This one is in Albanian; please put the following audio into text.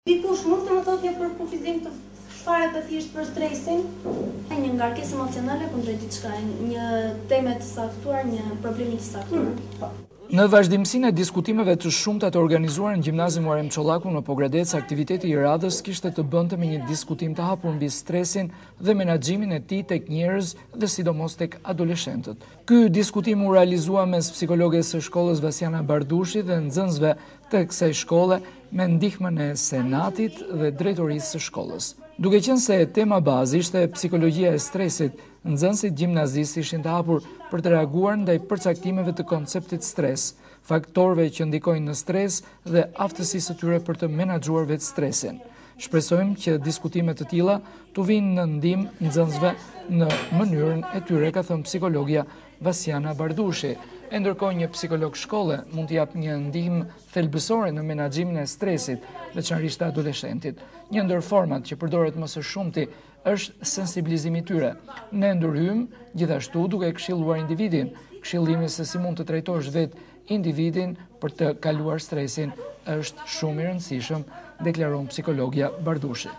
Dikush mund të më thotë një përkufizim të fare të thjeshtë për stresin? Një ngarkesë emocionale kundrejt diçka, një teme të caktuar, një problemi të caktuar. Hmm, po. Në vazhdimësinë e diskutimeve të shumta të organizuara në gjimnazin Muharrem Çollaku në Pogradec, aktiviteti i radhës kishte të bënte me një diskutim të hapur mbi stresin dhe menaxhimin e tij tek njerëz dhe sidomos tek adoleshentët. Ky diskutim u realizua mes psikologes së shkollës Vasiana Bardhushi dhe nxënësve të kësaj shkolle me ndihmën e Senatit dhe drejtorisë së shkollës. Duke qenë se tema bazë ishte psikologjia e stresit, nxënësit gjimnazistë ishin të hapur për të reaguar ndaj përcaktimeve të konceptit stres, faktorëve që ndikojnë në stres dhe aftësisë së tyre për të menaxhuar vetë stresin. Shpresojmë që diskutime të tilla t'u vijnë në ndihmë nxënësve në mënyrën e tyre, ka thënë psikologja Vasiana Bardhushi. E ndërkohë një psikolog shkolle mund të japë një ndihmë thelbësore në menaxhimin e stresit, veçanërisht të adoleshentit. Një ndër format që përdoret më së shumti është sensibilizimi i tyre. Ne ndërhyjmë gjithashtu duke këshilluar individin. Këshillimi se si mund të trajtosh vetë individin për të kaluar stresin është shumë i rëndësishëm, deklaron psikologja Bardhushi.